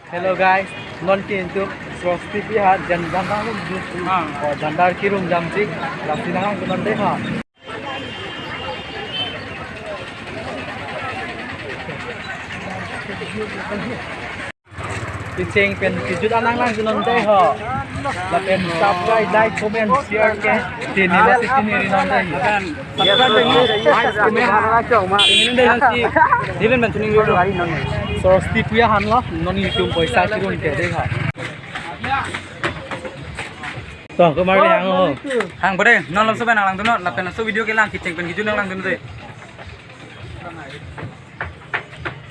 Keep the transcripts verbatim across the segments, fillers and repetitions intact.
Hello guys, non ke intu Srostipi ha jan jandar rum jus. Ah. Oh, jandar kirum jamji, lasi nang nang non dei ha. Kecheng pen kejut an nang lang non dei ho. Lapen subscribe, like, comment, share ke. Tini masih tini ri non dei. Subscribe dei, like, comment. Ini dei si Dylan mentioning dulu. Srostipi ahan lo, non YouTube poisa kirum ke dei ha. To, kumar dei hang ho. Hang bade, non laso pen nang lang tu non, lapen laso video kelang kecheng pen kejut nang lang tu dei.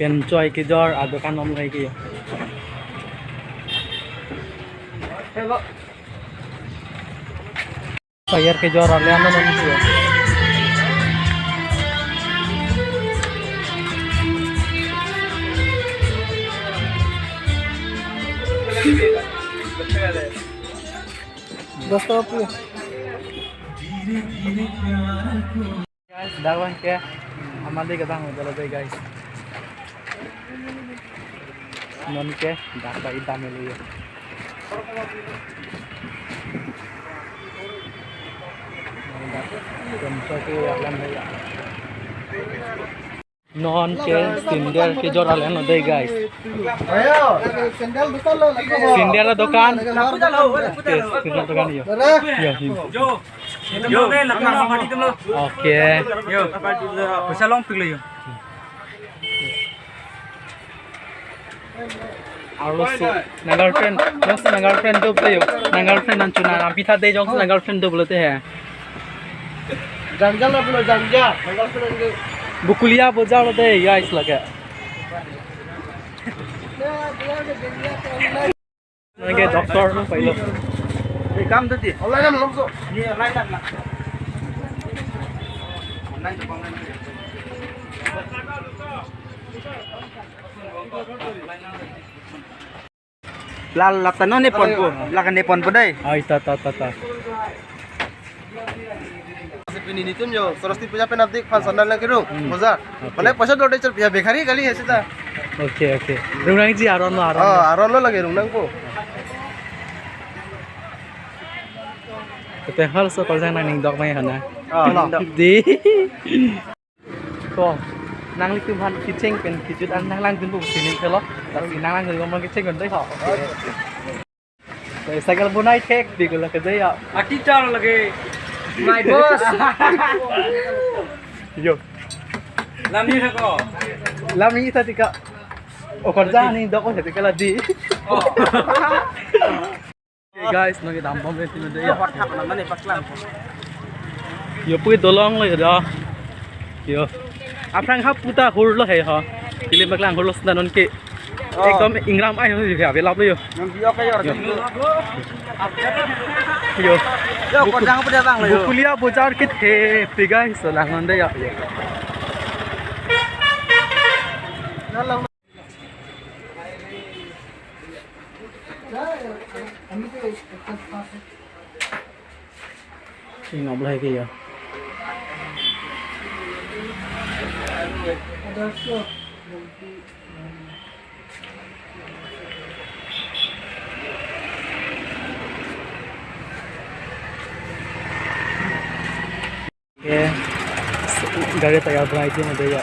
Pen choi kejor adokan om lake. Fire kejor ale ano non ke. Dos ta pu. Guys, dak abang ke amali kedang jalo dei guys. Non ke dak ta idam lo yo. Dak pen so ke alam ya. Non ke sandal kejor ale no dei guys. Ayo, sandal dukan lo, lagi. Sandal dukan. Oke, sandal dukan yo. Dara. Ya, ini. Yo, yo, latum lo, mati tum lo. Oke. Yo, poisa longpik lo yo. Aro so, nang girlfriend, jongsi nang girlfriend doplo yo. Nang girlfriend nang chuna nang pitha dei jongsi nang girlfriend doplo te he. Jangja lo pulo, jangja. Nang girlfriend ke. Bokolia bojar lo dei guys lake. Nang ke doctor nang pailo. Ekam tu di. Online nam longso. Ni online nam na. Online tu online. Lal lap ta non ne ponpo. Lake ne ponpo dei. Ai ta ta ta ta. Pini nitum yo, Saraswati puja pen apdik phan sandal nang kirum, hmm, bojar. Oke. Mane poisa dor dei char puja bhikhari kali hai seta. Oke, oke. Rung nangji aron lo, aron lo. Oh, aron lo lake rung nangpo. Kete hal so kol jang nang ning dok mai hana. Oh, no. Di. Ko, nanglitum aphan kecheng pen kejut an nang langdunpo pusi ning thelo. Lasi nang langdun ko mang kecheng kon dei ho. Oke. Cycle bonai thek di ko lake dei ya. Ati tar lake. My boss. Yo. Lamni thako. Lamni tha tika. O korja ni dok ko tika la di. Oh. Hey guys, nang dambom pen tino dei ya. Hot hot na mane paklang. Yo pui dolong lo yo da. Yo. Aphrang hap puta hur lo he ha. Pilim paklang hur lo sna non ke. Oh. Ekdom ingram ai ho ya, belap lo yo. Nang biok ke yor. Yo. Yo. Yo, kok jang pu dia bang lo yo. Bokolia bojar ke the pe guys, so lang non dei ya. Ingop lagi ya. Oke, gari tayar banai atum dei ya.